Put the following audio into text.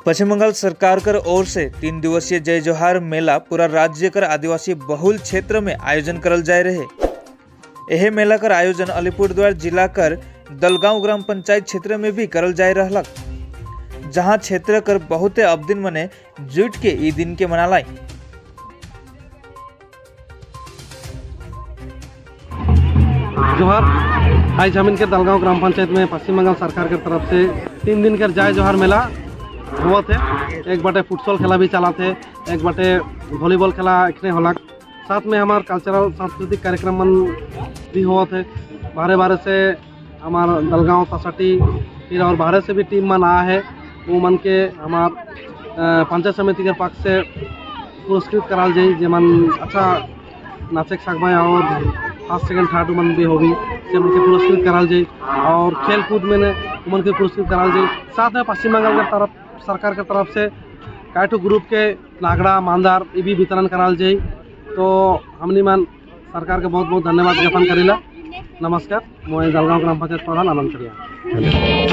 पश्चिम बंगाल सरकार कर ओर से 3 दिवसीय जय जोहार मेला पूरा राज्य कर आदिवासी बहुल क्षेत्र में आयोजन करल जाए रहे। एहे मेला कर आयोजन अलीपुरद्वार जिला कर दलगांव ग्राम पंचायत क्षेत्र में भी करल जाए रहलक, जहां क्षेत्र कर बहुते अबदिन मने जुट के ई दिन के मनालाई। जोहार आज हम इनके दलगांव ग्राम पंचायत में पश्चिम बंगाल सरकार के तरफ से 3 दिन कर जय जोहार मेला हुआ थे। एक बाटे फुटबॉल खेला भी चला थे, एक बाटे वॉलीबॉल खेला इतने होला, साथ में हमार कल्चरल सांस्कृतिक कार्यक्रम मन भी हुआ थे। बाहरे बाहरे से हमार दलगांव तसाटी फिर और बाहर से भी टीम मन आया है, वो मन के हमार पंचायत समिति के पक्ष से पुरस्कृत कराल जाए, जे मन अच्छा नाचे सकबा और फर्स्ट सेकंड थर्ड मन भी होगी से मन के पुरस्कृत कराल जाए और खेल कूद में ने मन के पुरस्कृत कराल जाए। साथ में पश्चिम बंगाल के तरफ सरकार के तरफ से कायठो ग्रुप के नागड़ा मांदार ये भी वितरण कराल जाए। तो हमनी मन सरकार के बहुत बहुत धन्यवाद ज्ञापन करेला। नमस्कार, मैं दलगांव ग्राम पंचायत प्रधान आनंद करिया।